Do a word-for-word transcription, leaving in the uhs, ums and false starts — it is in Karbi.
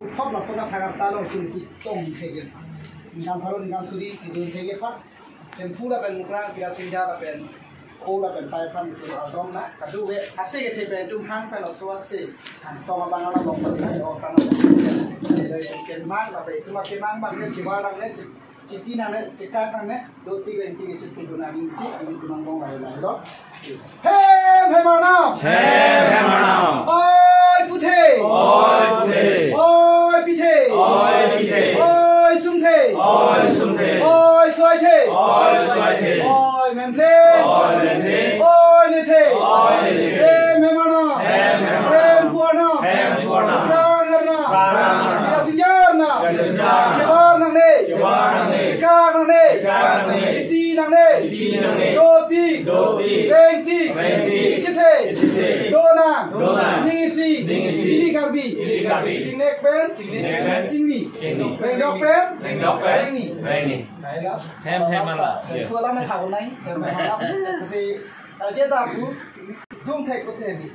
Thop lason athak arta along si neli tong thek-e. Ningkan pharo ningkan suri kedun thek-e aphan. Themphu lapen Mukrang, Pira Singja lapen Ko lapen Pai aphan itum ardom na. Kadokave ase kethe pen itum hang pen oso ase. Hang tong abang alam lok pati hai orang. Kemang lapen itum kemang abang ke chivar nangne, chi-, chiti nangne, chekak nangne. Dotik rengtik echethe dun aning si, aning tumang bong lai lai lo. Hem hem arnam. Hem hem arnam. Oi puthe. Oi puthe. Oi pithe. Oi pithe. Oi sumthe. Oi sumthe. Oi soithe. Oi soithe. Oi menthe. Oi menthe. Oi nethe. Oi nethe. Hem hem arnam. Hem hem arnam. Hemphu arnam. Hemphu arnam. Prang arnam. Prang arnam. Pira Singja arnam. Pira Singja arnam. Chivar nangne. Chivar nangne. Chekak nangne. Chekak nangne. Chiti nangne. Chiti nangne. Dotik. Dotik. Rengtik. Rengtik. Echethe. Echethe. Donang. Donang. Ning isi. Ning isi. Ili Karbi. Ili Karbi. Chingnek pen. Chingnek pen. Chingni. Chingni. Rengdok pen. Rengdok pen. Rengni. Rengni. Hai lo. Hem hem arnam. Iya. Thu alam thaunai. Hem hem arnam. Kasi, aja dak bu. Dung thek puthe di.